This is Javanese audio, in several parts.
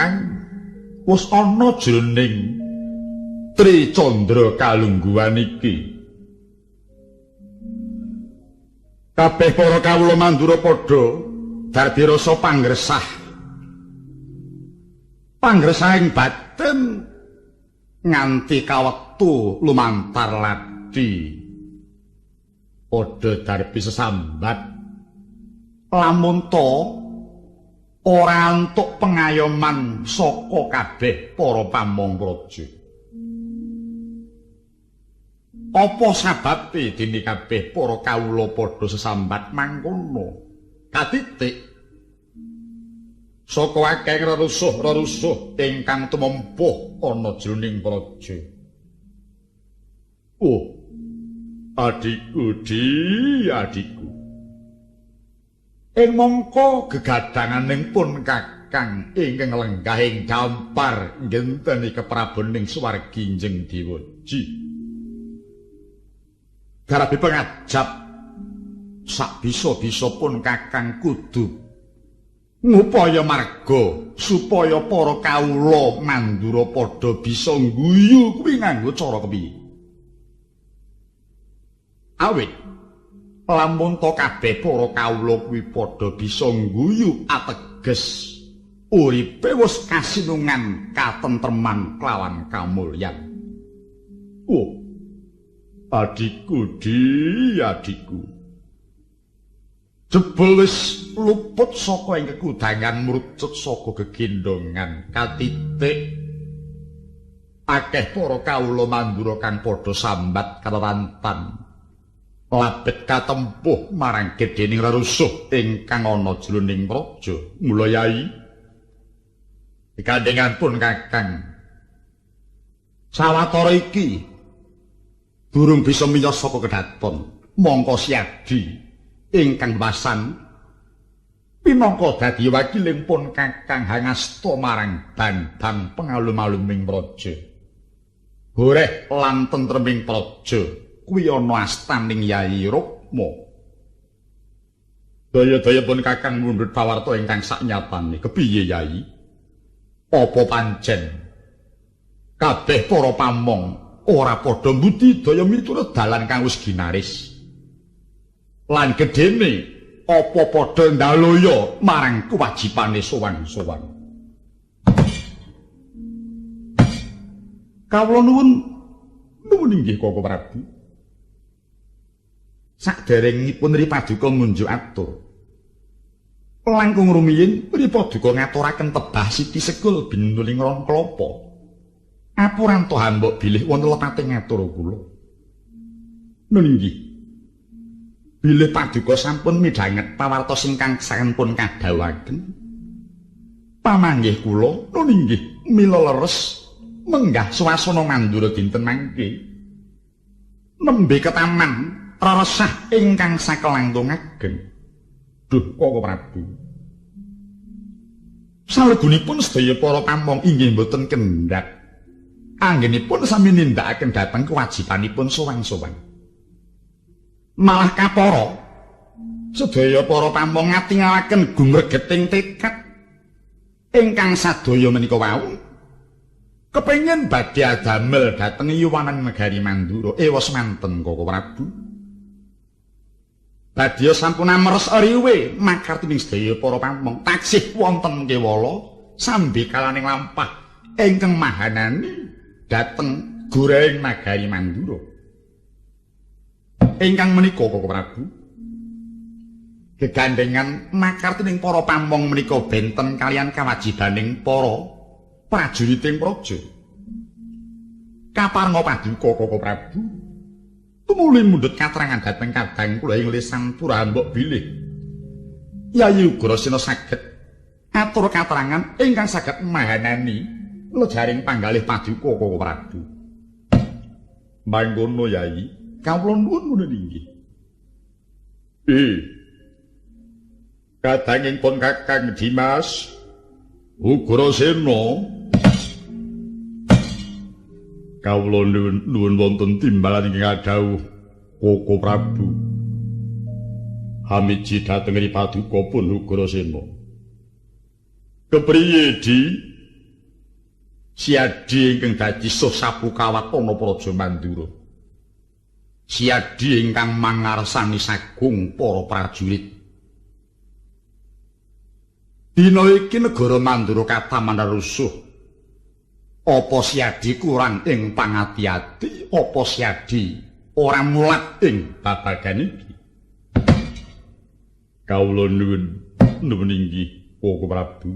ingkang wis ana jroning Tricandra kalungguhan iki. Kabeh para kawula Mandura padha darbi rasa pangresah. Pangresahing batin nganti kawektu lumantar lati. Padha darbi sesambat lamun ta ora entuk pengayoman saka kabeh para pamong praja. Apa sababe dene kabeh para kawula padha sesambat mangkono? Katitik saka akeh rerusuh-rerusuh ingkang tumempuh ana jroning praja. Oh, adikku, di adikku. Ing mangka gegadhanganing pun kakang ingkang lenggah ing dampar ngenteni kepraboning swargi Njeng Dewaji. Garabi pengajap sak bisa-bisa pun kakang kudu ngupaya marga supaya para kawula Mandura padha bisa ngguyu kuwi nganggo cara kepiye. Awit lamun ta kabeh para kawula kuwi padha bisa ngguyu ateges uripe wis kasinungan katentreman kelawan kamulyan. Oh, adikku, di adikku. Jebul wis luput saka ing kekudangan mrucut saka gegendhongan katitik. Akeh para kawula Mandura kang padha sambat kalerantan. Labet katempuh marang gedhening rerusuh ingkang ana jroning praja. Mula Yai, gandhengan pun kakang sawetara iki durung bisa miyos saka kedaton. Mongko siadi ingkang wasan pinangka dadi wakiling pun kakang hangasta marang bandang pengalum-aluming praja. Goreh lan tentreming praja kuwi ana astaning Yai Rukma. Daya-daya pun kakang mundhut pawarta ingkang saknyatane. Kepiye Yai? Apa pancen kabeh para pamong ora padha mbudidaya miturut dalan kang wis ginaris? Lan gedene apa padha ndaloya marang kewajibane sowan-sowan? Kawula nuwun nuwun inggih Koko Prabu. Saderengipun Ri Paduka ngunjuk atur, langkung rumiyin Ri Paduka ngaturaken tebah siti sekul binuling ron klapa. Apuranto hambok bilih wonten lepate ngatur kula. Nun inggih. Bilih paduka sampun midhanget pawartos ingkang sampun kadhawuhaken. Pamanggih kula nun inggih mila leres menggah swasana Mandura dinten mangke. Nembe ketaman reresah ingkang sakelangkung ageng. Duh Koko Prabu. Salebunipun sedaya para pamong inggih mboten kendhat. Anggenipun sami nindakaken dhateng kewajibanipun sowan-sowan. Malah kapara sedaya para pamong ngatingalaken gumregeting tekad ingkang sadaya menika wau kepengin badhe adamel dhateng yuwanan negari Mandura. Ewa semanten Koko Prabu. Badya sampun amres riwe makartining sedaya para pamong taksih wonten kewala sambi kalaning lampah ingkang mahanani dhateng goreng nagari Mandura. Ingkang menika Koko Prabu, gegandengan makartining para pamong menika benten kalian kawajibaning para prajuriting praja. Kaparenga paduka Koko Prabu tumuli mundhut katrangan dhateng kadang kula ing lisan purambok bilih Yayi Ugrasena saged atur katrangan ingkang saged mahanani lejaring panggalih paduka Koko Prabu. Mangkono Yayi, kawula nuwun nuwun inggih. Kadanging pun Kakang Dimas Ugrasena, kawula nuwun wonten timbalan ingkang adhawuh Koko Prabu. Hamiji dhateng ri paduka pun Ugrasena. Kepriye, Di? Siadi ingkang dadi suh sapukawatana Praja Mandura. Siadi ingkang mangarsani sagung para prajurit. Dina iki negara Mandura kataman rusuh. Apa Siadi kurang ing pangati-ati, apa Siadi ora mulat ing babagan iki? Kawula nuwun nuwun inggih Koko Prabu.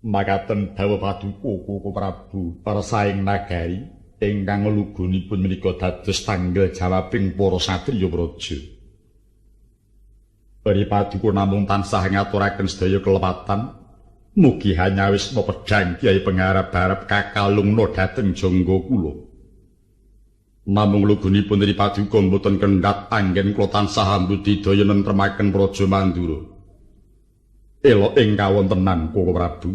Makaten dawuh paduka Koko Prabu persaing nagari ingkang lugunipun menika dados tanggel jawabing para satriya praja. Bari paduka namung tansah ngaturaken sedaya kelepatan. Mugi hanyawisna pedhang Kyai Pengarap-harap kakalungna dhateng jangga kula. Namung lugunipun ri paduka mboten kendhat anggen kula tansah ambudidaya nentremaken Praja Mandura. Elok ing kawontenan Koko Prabu.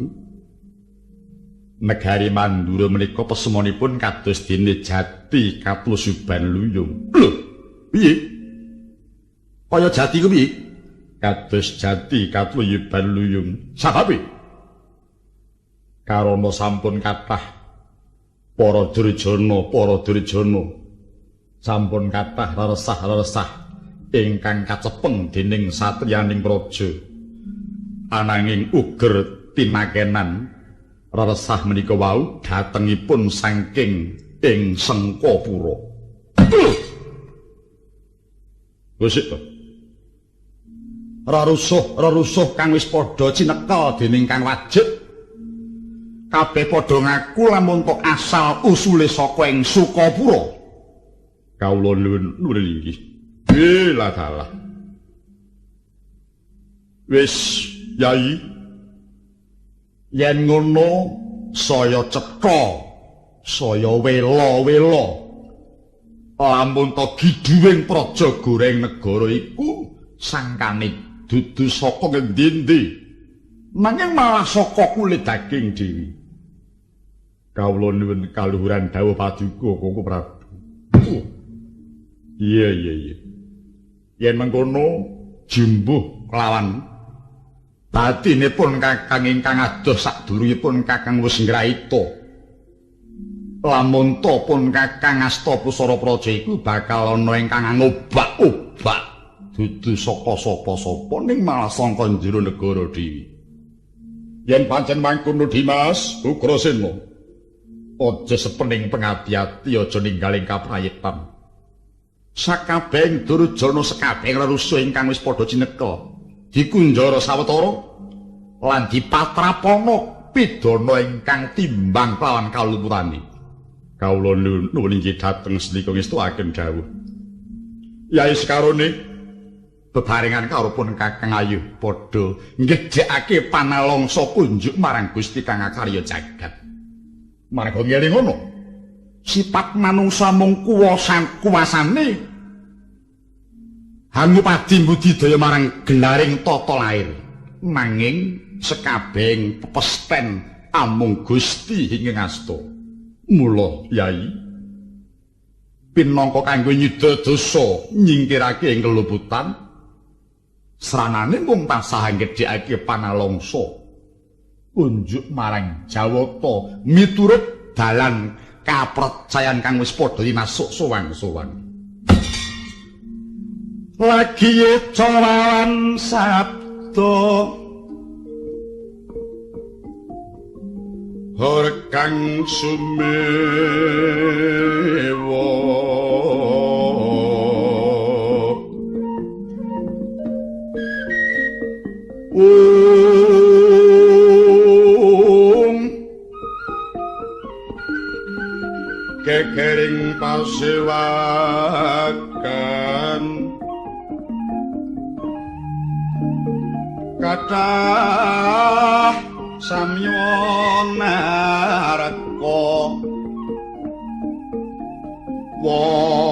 Negari Mandura menika pesemonipun kados dene jati katlusuban luyung. Lho, piye? Kaya jati ku piye? Kados jati katluyuban luyung. Sababe karana sampun kathah para durjana, para durjana sampun kathah reresah-reresah ingkang kacepeng dening satriyaning praja. Ananging uger tinakenan reresah menika wau dhatengipun saking ing Sengkapura. Wis to. Rerusuh-rerusuh kang wis padha cinekel dening kang wajib. Kabeh padha ngaku lamun tok asal usule saka ing Sukapura. Kawula nuwun nuwun inggih. Lah dalah. Wis, Yai. Yen ngono saya cetha, saya wela-wela. Lamun to giduwing praja goreng negara iku sangkane dudu saka ngendi-endi, nanging malah saka kulit daging dhewe. Kawula nuwun kaluhuran dawuh paduka Koko Prabu. Iya iya iya. Yen mengkono jumbuh kelawan batinipun kakang ingkang adoh sadurungipun kakang wis ngraita. Lamun ta pun kakang asta pusara praja iku bakal ana ingkang ngobak-obak dudu saka sapa-sapa ning malah sangka jero negara dhewe. Yen pancen mangkono Dimas Ugrasena, aja sepening pengati-ati, aja ninggaling kaprayitan. Sakabehing durjana, sekabehing rerusuh ingkang wis padha cinekel dikunjara sawetara lan dipatrapana pidana ingkang timbang kelawan kaluputane. Kawula nuwun inggih dhateng sendika ngestuaken dawuh. Yai Sekarone bebarengan karo pun kakang ayu padha nggejekake panalangsa kunjuk marang Gusti kang akarya jagat. Marga ngeling ngono, sifat manungsa mung kuwasane hangupadi budidaya marang gelaring tata lair. Nanging sekabehing pepesten amung Gusti ing ngasta. Mula Yai pinangka kanggo nyida dosa nyingkirake ing keluputan, sranane mung tansah nggedhekake panalangsa kunjuk marang Jawata miturut dalan kapercayan kang wis padha dimasuk sowang-sowang. Lagi cawan sabda hor kang sumewa, kekering pasewakan kathah samya naraka wonten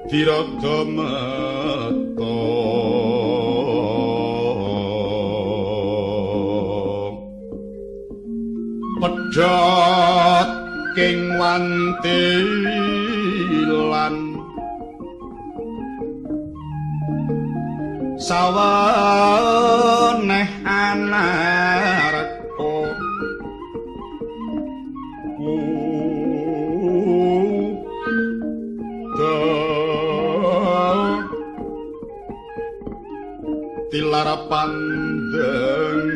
tirada meta. Pedhot king wantilan Saweneh anarko tilar pandengan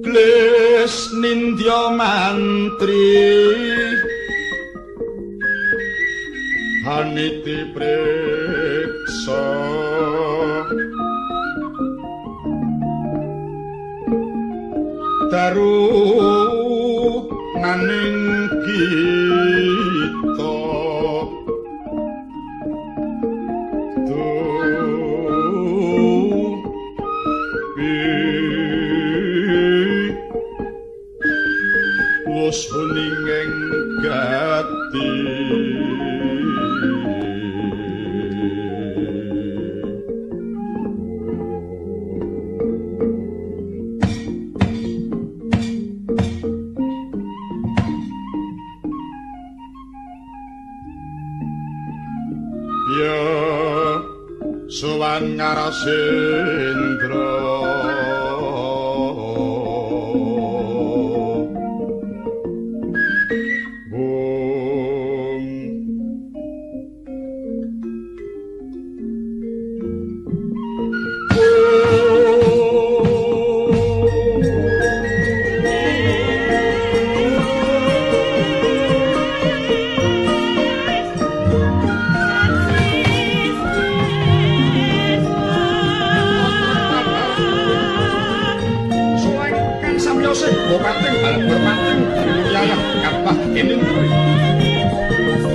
Kles nindya mantri haniti priksa daru naning kita wus huning gati ya sowan Narasendra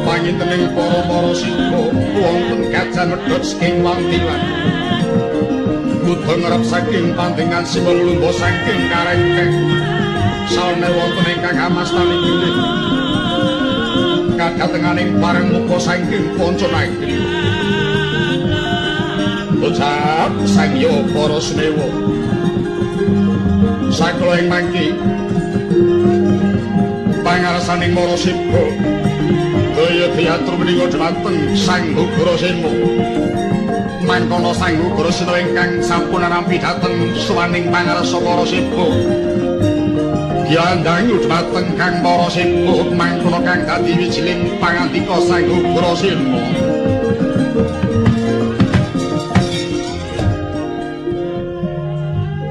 pangintening para-para sika wonten Gajah Medhot saking Wantilan Buddha ngrep saking pandengan sima lulumba saking karengkeng saune wonten ingkang amastani bilih kadatenganing pareng muka saking panca nagri ucap sang ya para sumewa sakala ing mangke pangarsaning Marasiba daya diatur menika dhumateng Sang Ugrasena. Mangkono Sang Ugrasena ingkang sampun arampi dhateng suwaning pangarsa Marasiba. Diandhangi dhumateng Kang Marasiba mangkono kang dadi wijiling pangandika Sang Ugrasena.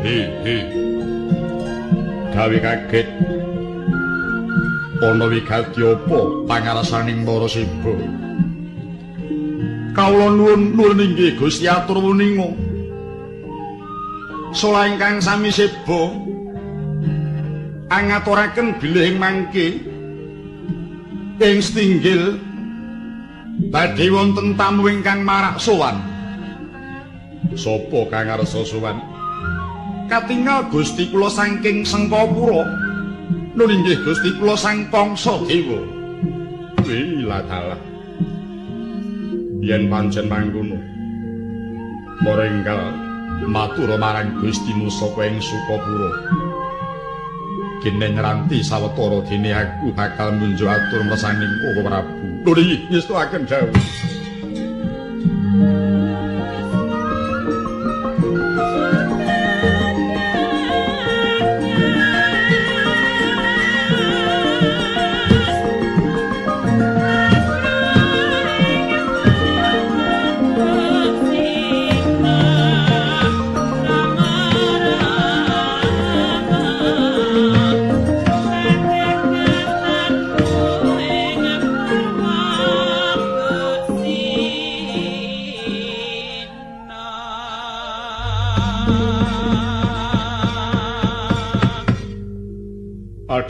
Hi hi. Gawe kaget. Ana wigati apa pangarsaning Marasiba? Kawula nuwun nuwun inggih Gusti atur wuninga. Solah ingkang sami seba angaturaken bilih ing mangke ing setinggil badhe wonten tamu ingkang marak sowan. Sapa kang arsa sowan? Katingal Gusti kula saking Sengkapura. Nun inggih Gusti kula Sang Kangsa Dewa. Wiladalah. Yen pancen mangkono, marenggal matur marang Gustimu saka ing Sukapura. Kene nyranti sawetara dene aku bakal munjuk atur mresaning Koko Prabu. Nun inggih ngestuaken dawuh.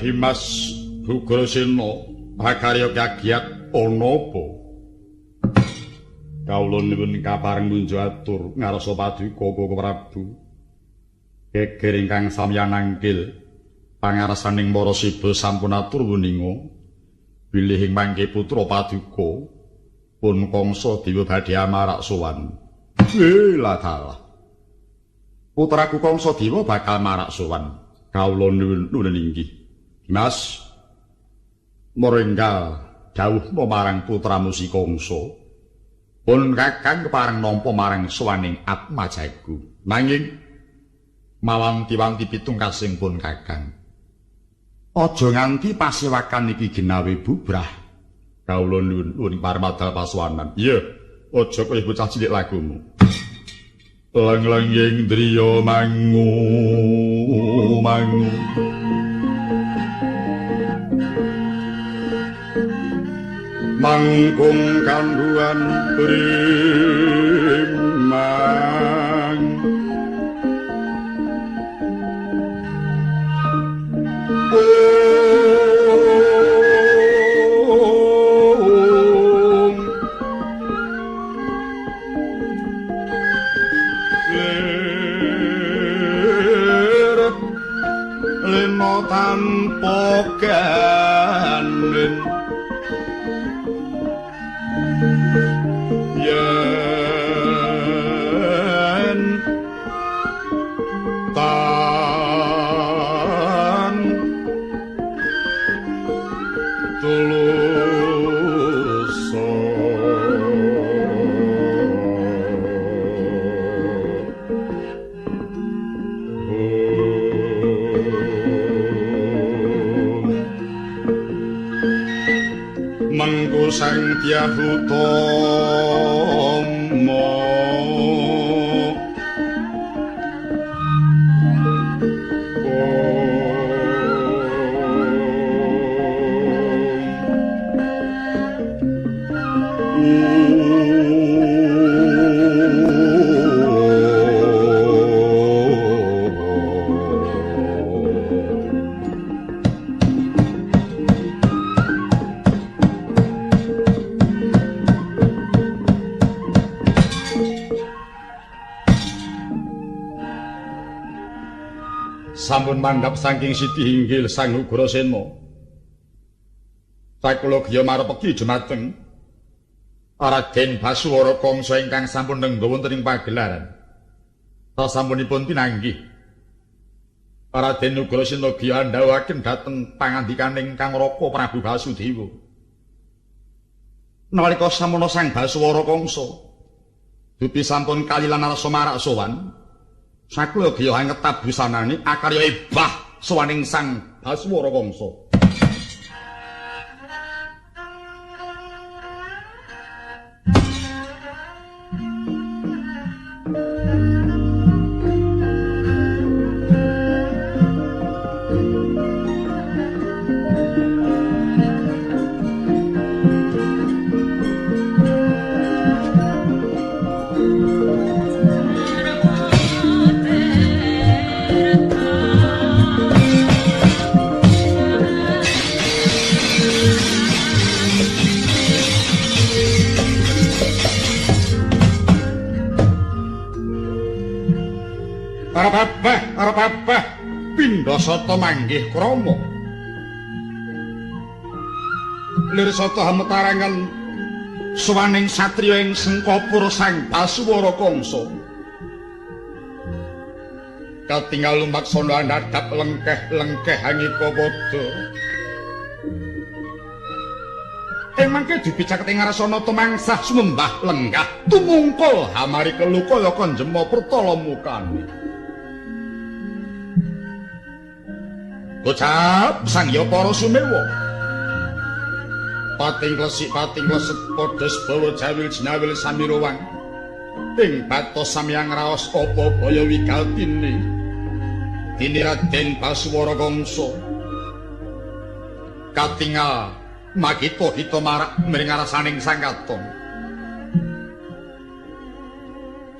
Dimas Ugrasena pakarya kagiat ana apa? Kawula nuwun kapareng munjuk atur ngarsa paduka Koko Prabu. Geger ingkang samya nangkil pangarsaning Marasiba sampun atur wuninga bilih ing mangke putra paduka pun Kangsa Dewa badhe amarak sowan. Ladalah. Putraku Kangsa Dewa bakal marak sowan. Kawula nuwun nuwun inggih. Mas, marenggal Dawuhna marang putramu Si Kangsa. Pun Kakang kepareng nampa marang sowaning Atmajago. Nanging mawanti-wanti pitungkasing pun Kakang. Aja nganti pasewakan iki genawe bubrah. Kawula nuwun parmadal pasuwanan. Iya, aja kaya bocah cilik lagumu. Leng-lenging driya mangu mangu. Mangkung kandhuan primang. Leno tanpa ganin yen tan tulus. Mengko Sang Dyah Utama sampun mandhap saking Siti Hinggil Sang Ugrasena. Sakula griya marepeki jumateng Raden Basuwara Kangsa ingkang sampun nengga wonten ing pagelaran. Sasampunipun pinanggih Raden Ugrasena griya andhawaken dhateng pangandikaning Kang Raka Prabu Basudewa. Nalika samono Sang Basuwara Kangsa dupi sampun kalilan rasa marak sowan, sakula griya anget busanane akarya ebah sowaning Sang Basuwara Kangsa. Arep pindha sata manggih krama. Lir sata hametarangan sowaning satriya ing Sengkapura Sang Basuwara Kangsa. Katingal lumaksana andhadhap lengkeh-lengkeh angika padha. Ing mangke dibicaket ing ngarasana tumangsah sumembah lenggah tumungkul hamari kelu kaya kanjema pertala mukane. Gocap sang ya para sumewa. Pating klesik pating kleset padha sebawa jawil jinawil samirowang. Ing batos samyang raos apa baya wigaltine. Dene Raden Basuwara Kangsa katingal magita hita marak mring arasaning Sang Katon.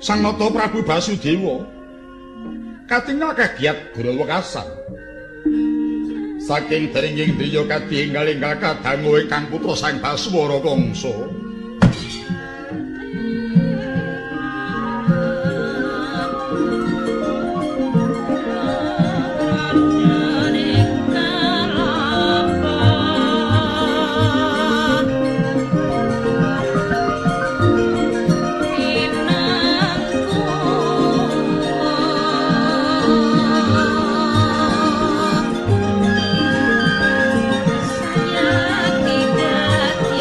Sang Nata Prabu Basudewa katingal kagiat Gurawa kasan. Saking deringing driya katinggal-enggal kadangu ingkang putra Sang Basuwara Kangsa. Tidak.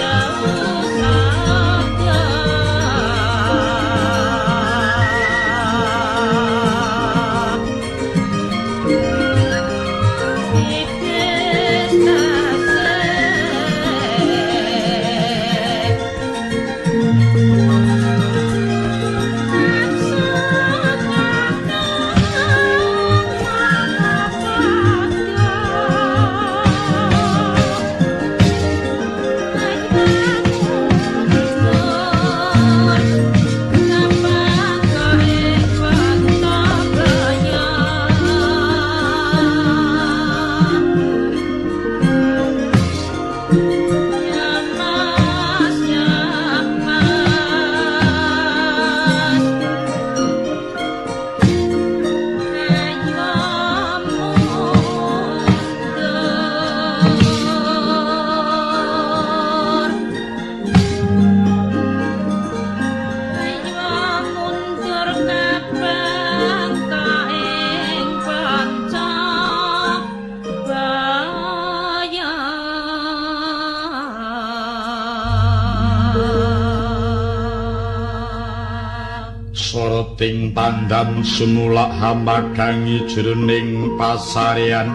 Salebeting pandam sumulak hamadangi jroning pasarean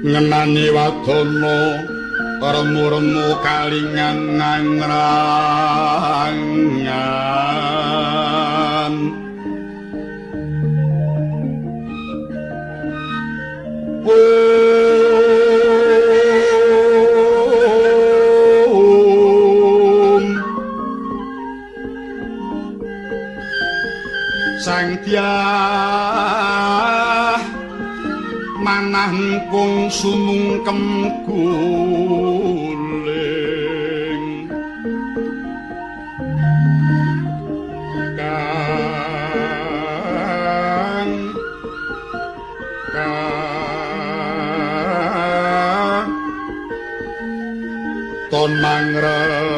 ngenani wadana remu-remu kalingan ngrangan Sang Dyah manah kung sumungkem guling kang kang ton mangrepo.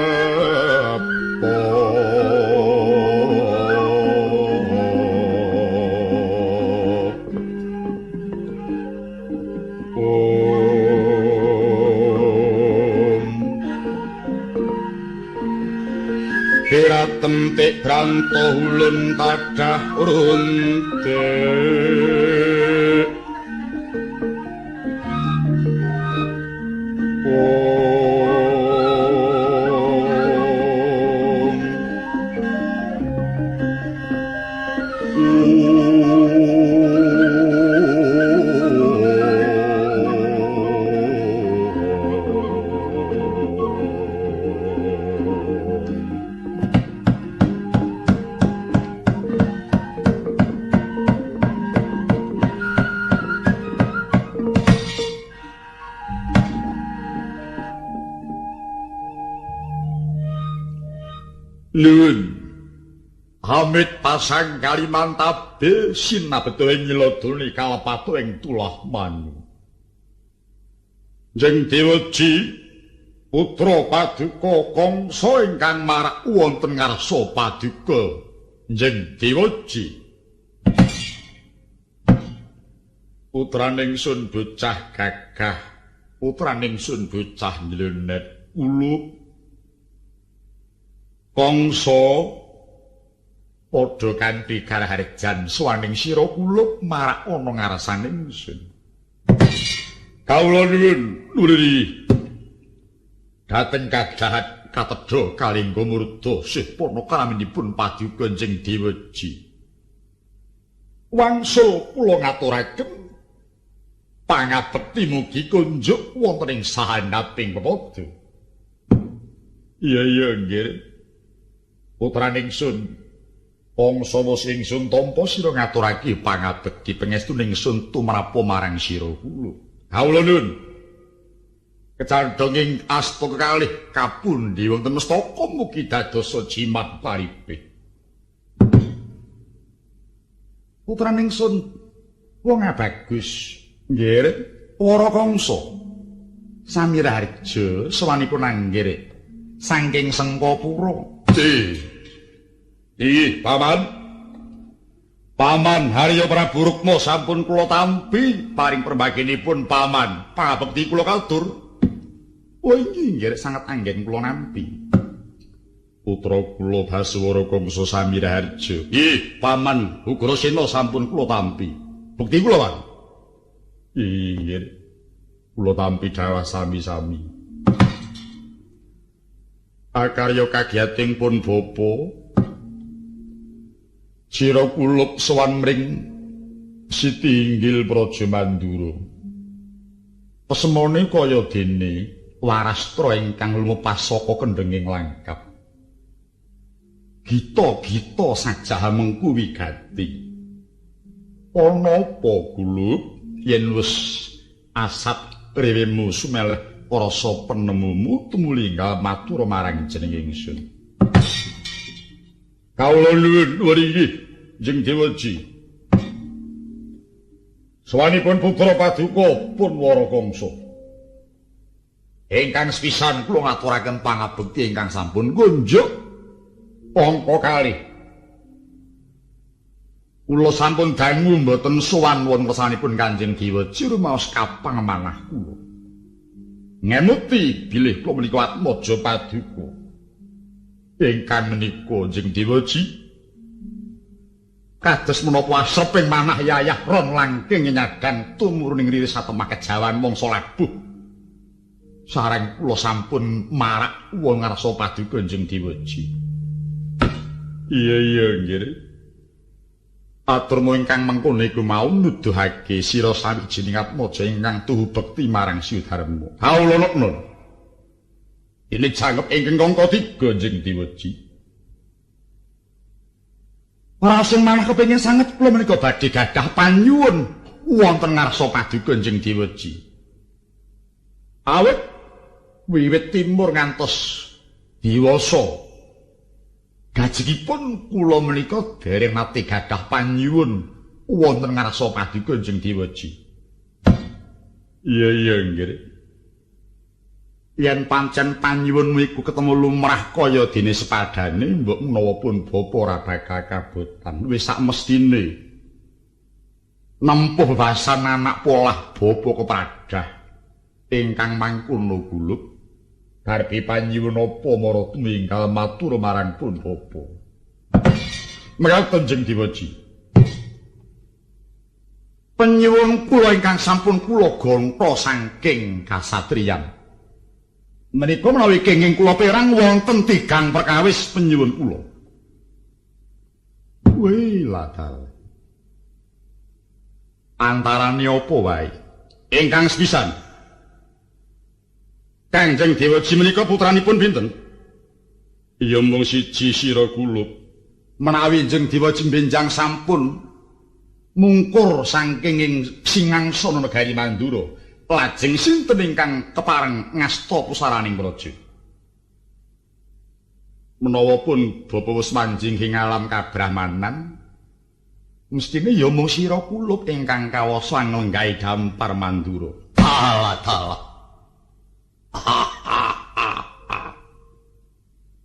Tentik branto ulun tadah runtik Nuwun Hamid pasang Kalimantabe sinabeto ing nyelodone kalepato ing tulah manu. Jeng Dewaji putra paduka Kangsa ingkang marak wonten ngarsa paduka Jeng Dewaji. Putraning sun bocah gagah, putraning sun bocah nylenet ulup. Kangsa padha kanthi karaharjan suwaning sira kulup marak ana ngarsane ingsun. Kawula nuwun nuluri dhateng kadahat katedha kalingga murda sih purna kalaminipun paduka Jeng Dewaji. Wangsul kula ngaturaken pangabekti mugi kunjuk wonten ing sahandaping pepadha. Iya iya nggih. Putraning sun Kangsa wis ingsun tampa sira ngaturake pangabekti pangestu ningsun tumrapa marang sira kula. Kawula nuwun. Kecandhong ing asta kekalih kapundi wonten mestaka mugi dadosa jimat paripe. Putraning sun wong abagus nggih Wara Kangsa Samiraharja sowanipun anggir saking Sengkapura. Ih, Paman. Paman Harya Prabu Rukma sampun kula tampi paring perbaginipun Paman. Pangabekti kula katur. Oh inggih nggih sanget anggen kula nampi. Putra kula Baswara Kangsa Samiraharja. Nggih, Paman Ugrasena sampun kula tampi. Bukti kula, Pan. Inggih. Kula tampi dhawah sami-sami. Akarya kagiyating pun bapa. Sira kulup sowan mring Siti Inggil Praja Mandura. Pesemone kaya dene warastra ingkang lumepas saka kendhenging langkap. Gita-gita sajah mengku wigati. Ana apa kulup yen wis asap rewemu sumeleh rasa penemumu tumuli enggal matur marang jeneng ingsun. Kawula nuwun inggih Jeng Dewaji. Sowanipun putra paduka pun Wara Kangsa. Ingkang sepisan kula ngaturaken pangabekti ingkang sampun kunjuk angka kalih. Kula sampun dangu mboten sowan wonten kersanipun Kanjeng Dewaji rumaos kapang manah kula. Ngemuti bilih kula menika atmaja paduka. Ingkang menika Jeng Dewaji kados menapa asreping manah yayah ron langking nyadan tumurun ing riris satemah kejawan mangsa labuh. Sareng kula sampun marak wong ngarsa paduka Jeng Dewaji. Iya iya nggih. Aturmu ingkang mengkono iku mau nuduhake sira sawijining atmaja ingkang tuhu bekti marang Sudharma. Haulana nun. Ini jangkep ingkang angka 3 Jeng Dewaji. Rasing manah kepengin sanget kula menika badhe gadah panyuwun wonten ngarsa paduka Jeng Dewaji. Awit wiwit timur ngantos diwasa gajikipun kula menika dereng nate gadah panyuwun wonten ngarsa paduka Jeng Dewaji. Iya iya nggih. Yen pancen panyuwunmu iku ketemu lumrah kaya dene sepadane, mbok menawa pun bapa ora bakal kabotan. Wis sak mestine nempuh basan anak polah bapa kepradah ingkang mangkono gulup. Darbi panyuwun apa mara tuminggal matur marang pun bapa. Mekaten Jeng Dewaji. Penyuwun kula ingkang sampun kula gonta saking kasatriyan. Menika menawi kenging kula perang wonten tigang perkawis penyuwun kula. Wih ladal. Antarane apa wae? Ingkang sepisan. Kanjeng Dewaji menika putranipun pinten? Ya mung siji sira kulup. Menawi Jeng Dewaji benjang sampun mungkur saking ing singangsana negari Mandura, lajeng sinten ingkang kepareng ngasta pusaraning praja? Menawa pun bapa wis manjing ing alam kabrahmanan, mestine ya mung sira kulup ingkang kawasa nglenggahi dampar Mandura. Dalah dalah.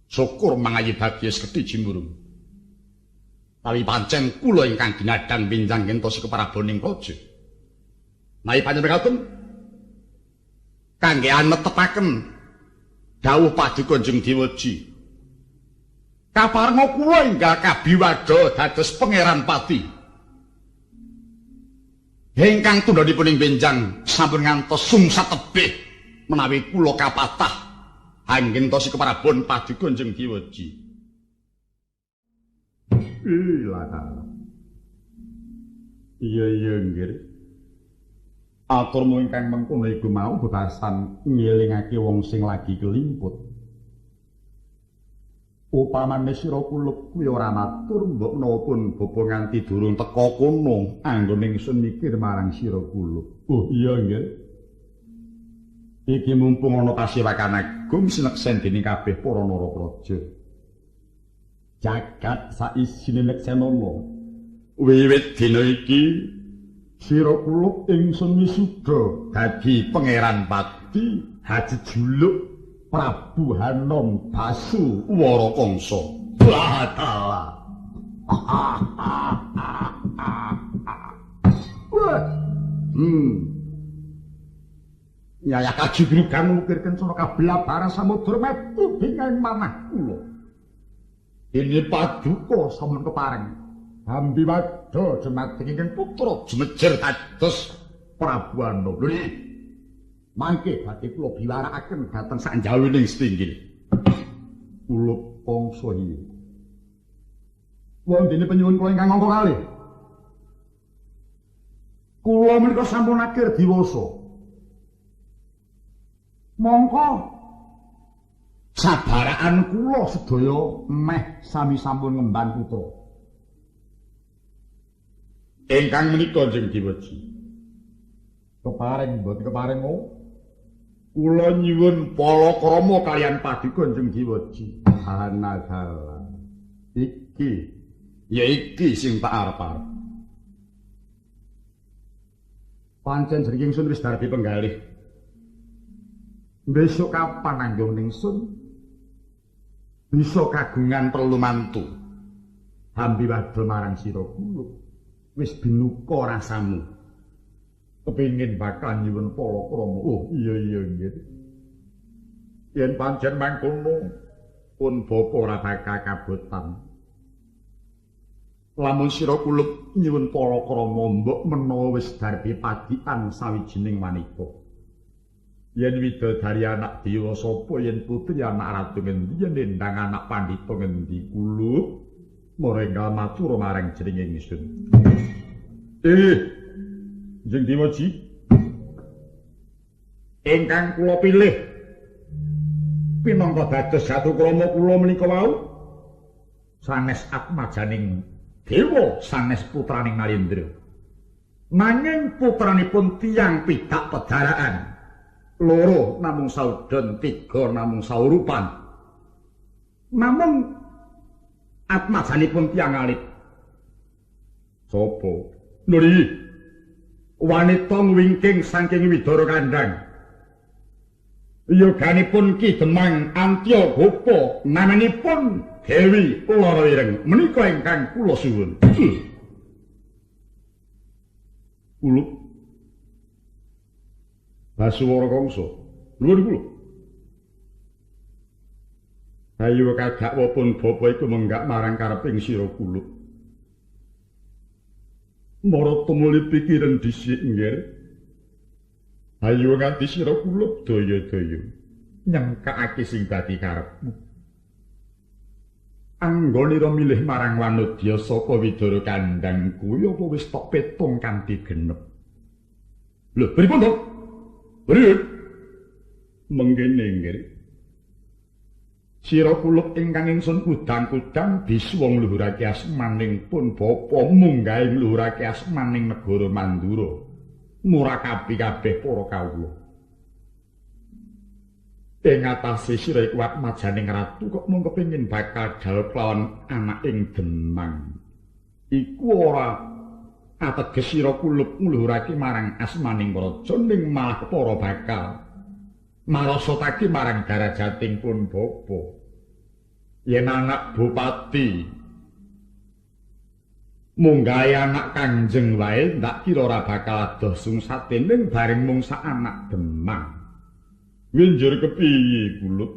Syukur mangayi bagya sekedhi jimurung. Tawi pancen kula ingkang ginadang benjang gentosi keparaboning praja. Nawi panjenengan kangge anetepaken dawuh paduka Jeng Dewaji. Kaparenga kula enggal kabiwada dados pangeran pati. Ingkang tundhanipun ing benjang sampun ngantos sungsat tebih menawi kula kapatah anggentosi keparabon paduka Jeng Dewaji. Iya iya nggih. Aturmu ingkang mengkono iku mau bebasan ngelingake wong sing lagi kelimput. Upamane sira kulup kuwi ora matur mbok menawa pun bapa nganti durung teka kono anggone ingsun mikir marang sira kulup. Oh iya nggih. Iki mumpung ana kasiwakan agung sineksen dening kabeh para narapraja. Jagat saisine neksenana. Wiwit dina iki sira kulup ingsun wisuda dadi pangeran pati haji juluk Prabu Hanom Basu Warakangsa. Batal. Yaya kajugrugan ukir kencana kabelah barang samudra metu bingeng manah kula. Dene paduka sampun kepareng. Hambi wadha jumadeng ingkang putra jumejer dados Prabu Anom. Lho mangke badhe kula biwarakaken dhateng sanjawining setinggil. Kulup Kangsa iki. Wondene penyuwun kula ingkang angka kalih. Kula menika sampun akhir diwasa. Mongko sabaraan kula sedaya meh sami sampun ngemban putra. Ingkang menika Jeng Dewaji. Kepareng mboten kepareng kula nyuwun palakrama kaliyan paduka Jeng Dewaji. Anadalah. Iki ya iki sing tak arep-arep. Pancen jeneng ingsun wis darbi penggalih. Besok kapan anggon ingsun bisa kagungan perlu mantu. Hambi wadul marang sira kula. Wis binuka rasamu. Kepingin bakal nyuwun palakrama. Oh iya iya nggih. Yen pancen mangkono Pun bapa ora bakal kabotan. Lamun sira kulup nyuwun palakrama mbok menawa wis darbe padian sawijining wanita. Yen widodari anak dewa sapa, yen putri anak ratu ngendi, yen endang anak pandhita ngendi, kulup mara enggal matur marang jeneng ingsun. Jeng Dewaji, ingkang kula pilih pinangka dados jatukrama kula menika wau sanes atmajaning dewa, sanes putraning Narendra. Nanging putranipun tiyang pidak pedaraan. Loro namung saudon, tiga namung saurupan. Namung atmajanipun tiyang alit. Sapa? Nuri. Wanita ngwingking saking Widara Kandhang. Yoganipun Ki Demang Antya Gopa, namanipun Dewi Lara Ireng. Menika ingkang kula suwun. Kulup Basuwara Kangsa. Nuwun kula. Ayo kadakwa pun bapa iku menggak marang kareping sira kulup. Mara tumuli pikiran dhisik nggih. Ayo nganti sira kulup daya-daya nyengkakake sing dadi karepmu. Anggonira milih marang wanodya saka Widara Kandhang kuwi apa wis tok petung kanthi genep. Lho, pripun to? Pripun? Mengkene nggih. Sira kulup ingkang ingsun kudang-kudang bisuwa ngluhurake asmaning pun bapa munggahe ngluhurake asmaning negara Mandura. Murakabi kabeh para kawula. Ing atase sira iku atmajaning ratu kok mung kepengin bakal dhaup lawan anaking Demang. Iku ora ateges sira kulup ngluhurake marang asmaning raja ning malah para bakal marasatake marang darajating pun bapa. Yen anak bupati munggahe anak kanjeng wae ndak kira ora bakal adoh sungsate ning bareng mung sak anak Demang. Winjur kepiye kulup?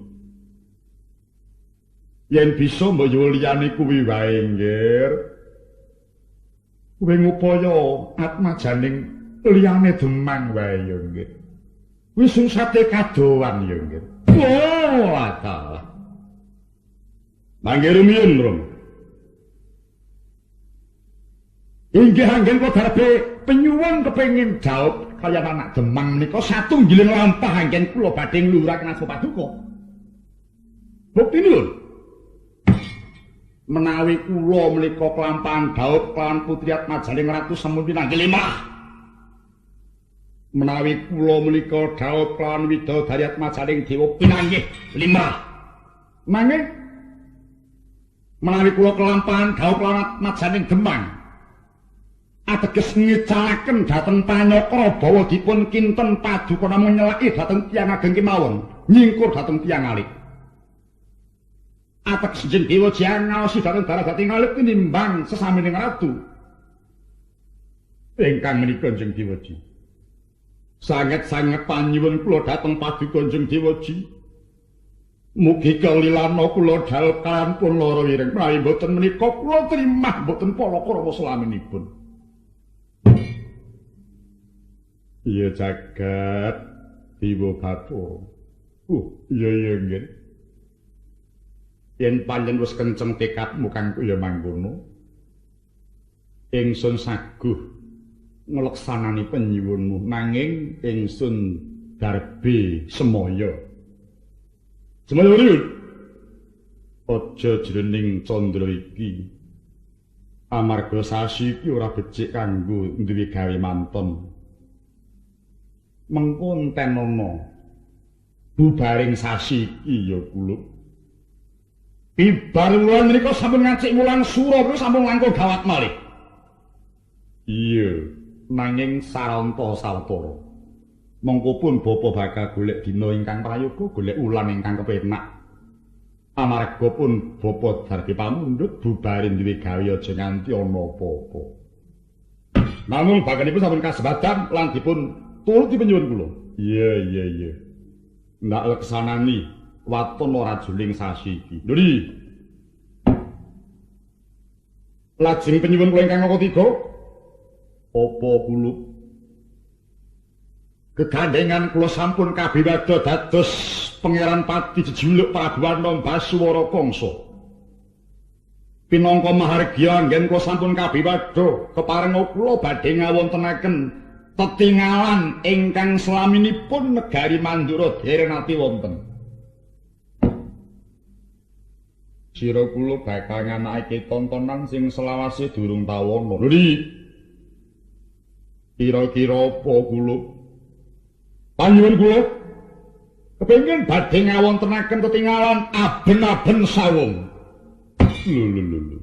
Yen bisa mbok yo liyane kuwi wae nggih. Kowe ngupaya atmajaning liyane Demang wae ya nggih. Wis sungsate kadowan ya nggih. Oh, atalah. Mangke rumiyin, Rum. Inggih anggen kula darbe penyuwun kepengin jawab kaliyan anak Demang menika satunggiling lampah anggen kula badhe ngluhuraken asma paduka. Buktine lho. Menawi kula menika kelampahan dhaup kelawan putri atmajaning ratu sampun pinanggih limrah. Menawi kula menika dhaup kelawan widodari atmajaning dewa pinanggih limrah. Nanging menawi kula kelampahan dhaup kelawan atmajaning Demang ateges ngicalaken dhateng panyakra bawa dipun kinten paduka namung nyelaki dhateng tiyang ageng kemawon, nyingkur dhateng tiyang alit. Ateges jeng dewa jangaosi dhateng darajate alit tinimbang sesamining ratu. Ingkang menika Jeng Dewaji. Sanget-sanget panyuwun kula dhateng paduka Jeng Dewaji. Mugi kelilana kula dhaup kaliyan pun Lara Ireng. Menawi mboten menika kula trimah mboten palakrama selaminipun. Iya jagat Dewa Bathara. Iya iya nggih. Yen pancen wis kenceng tekadmu kang kaya mangkono, ingsun saguh ngleksanani penyuwunmu, nanging ingsun darbe semaya. Semaya riyun. Aja jroning candra iki. Amarga sasi iki ora becik kanggo duwe gawe manten. Mengko entenono bubaring sasi iki ya kulup. Bibar wulan menika sampun ngacik wulan sura menika sampun langkung gawat malih. Iya, nanging saranta sawetara. Mengko pun bapa bakal golek dina ingkang prayoga, golek wulan ingkang kepenak. Amarga pun bapa darbe pamundhut bubare duwe gawe aja nganti ana apa-apa. Namung baganipun sampun kasebadan lan dipun turuti penyuwun kula. Iya iya iya. Ndak leksanani Waton ora juling sasi iki. Lho. Lajeng penyuwun kula ingkang ketiga, apa kula kegandengan kula sampun kabiwada dados Pangeran Pati jejuluk Prabu Warna Basuwara Kangsa. Pinangka mahargya anggen kula sampun kabiwada keparenga kula badhe ngawontenaken tetingalan ingkang selaminipun negari Mandura dereng nate wonten. Sira kula bakal nganakake tontonan sing selawase durung tawana. Lho, kira-kira apa kula? Panyuwun kula kepengin badhe ngawontenaken tetingalan aben-aben sawung. Lho lho lho.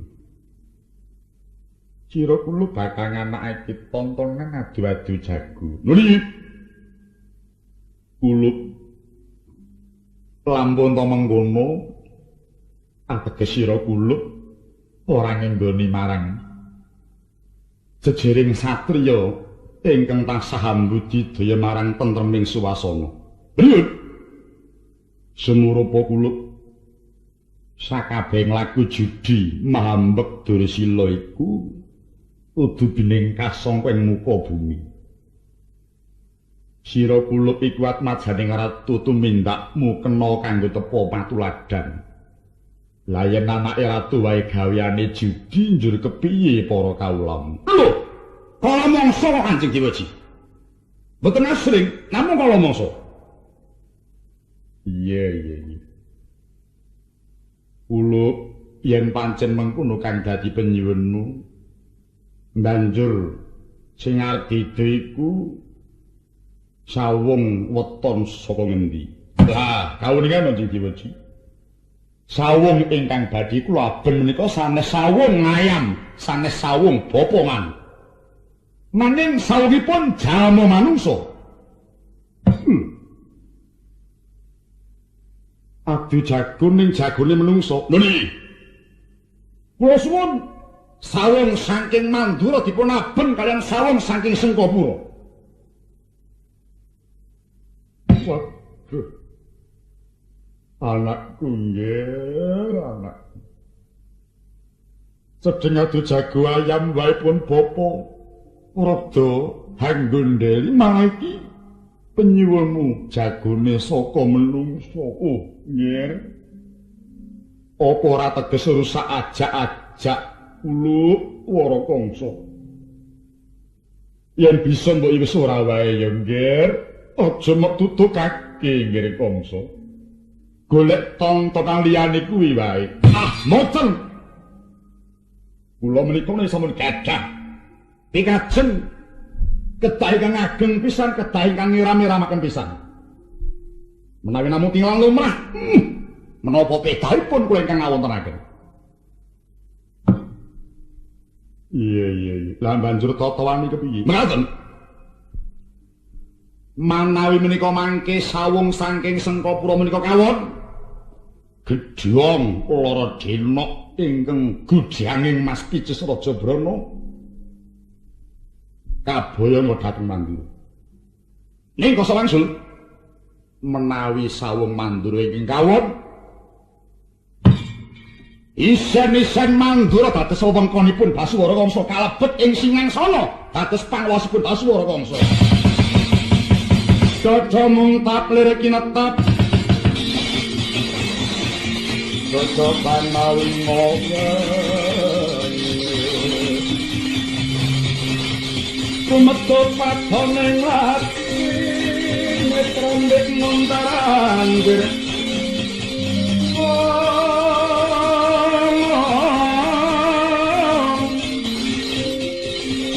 Sira kula bakal nganakake tontonan adu-adu jago. Lho, kula lampun to mengkono ateges sira kula ora ngenggoni marang jejering satriya ingkang tansah ambudidaya marang tentreming suwasana. Priyun? Sumurupa kula sakabehing laku judi mahambek Dursila iku kudu binengkas sangka ing muka bumi. Sira kula iku atmajaning ratu tumindakmu kena kanggo tepa patuladan. Lah yen anake ratu wae gaweane judi njur kepiye para kawulamu? Lho, kala mangsa kok Kanjeng Dewaji. Mboten asring, namung kala mangsa. Iya iya iya. Kula yen pancen mengkono kang dadi penyuwunmu, banjur sing arep dido iku sawung weton saka ngendi? Lah, kawuningan Kanjeng Dewaji. Sawung ingkang badhe kula aben menika sanes sawung ayam, sanes sawung bopongan. Nanging sawungipun jalma manungsa. Adu jago ning jagone menungsa. Lho niki. Kula suwun sawung saking Mandura dipun aben kaliyan sawung saking Sengkapura. Waduh. Anakku nggih, anak. Sedeng adu jago ayam wae pun bapa rada hanggondeli malah iki penyuwunmu jagone saka menungsa. Oh, nggih. Apa ora teges rusak ajak-ajak kula Wara Kangsa? Yen bisa mbok wis ora wae ya nggih. Aja mok tutukake nggih Kangsa. Golek tontonan liyane kuwi wae. Ah, mboten. Kula menika sampun gadah pikajeng kedah ingkang ageng pisan, kedah ingkang ngiram-iramaken pisan. Menawi namung tinggal lumrah, menapa pedahipun kula ingkang ngawontenaken. Iya iya iya. Lah banjur tata-wani kepiye? Mekaten. Manawi menika mangke sawung saking Sengkapura menika kawon gedhong lara denok ingkang gudhanging Mas Picis Raja Brana kaboyong dhateng Mandura. Ning kasa wangsul menawi sawung Mandura ingkang kawon isen-isen Mandura dados wewengkonipun Basuwara Kangsa kalebet ing singangsana dados panguwasipun Basuwara Kangsa. Caca mung lir kinetap Caca panawi ngowe Kumetu padane lati Netrambik muntaranggir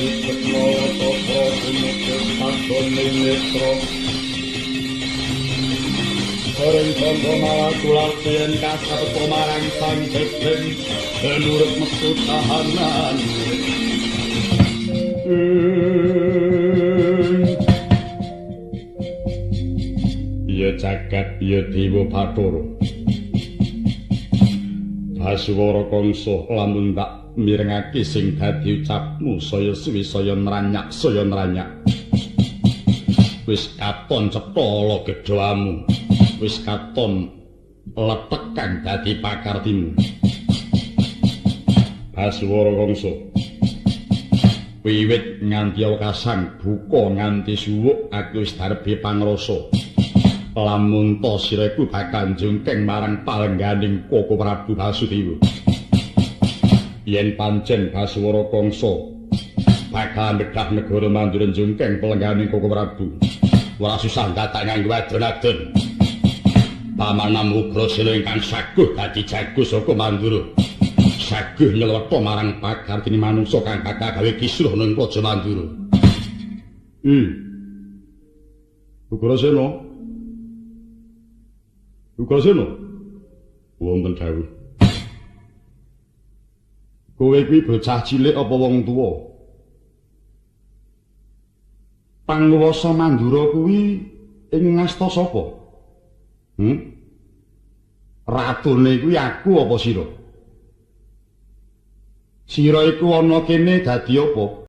Isekmoto prokumetu padane netra Soreng tondo malah tular yen kasabet marang sang bebeng nurut metu tahanan. Ya jagat ya dewa Bathara. Basuwara Kangsa lamun tak mirengake sing dadi ucapmu saya suwi saya nranyak saya nranyak. Wis katon cetha ala gedhamu. Wis katon Lethek kang dadi pakartimu. Baswara Kangsa. Wiwit nganti wekasan buka nganti suwuk aku wis darbe pangrasa. Lamun ta sira iku bakal njungkeng marang palengganing Koko Prabu Basudewa. Yen pancen Baswara Kangsa bakal medhah negara Mandura njungkeng palengganing Koko Prabu, ora susah dadak nganggo adon-adon. Pamanam Ugrasena ingkang saguh dadi jago saka Mandura. Saguh nyelweta marang pakartine manungsa kang bakal gawe kisruh ning Praja Mandura. Ugrasena. Ugrasena. Wonten dawuh. Kowe kuwi bocah cilik apa wong tuwa? Panguwasa Mandura kuwi ing ngasta sapa? Ratune kuwi aku apa sira? Sira iku ana kene dadi apa?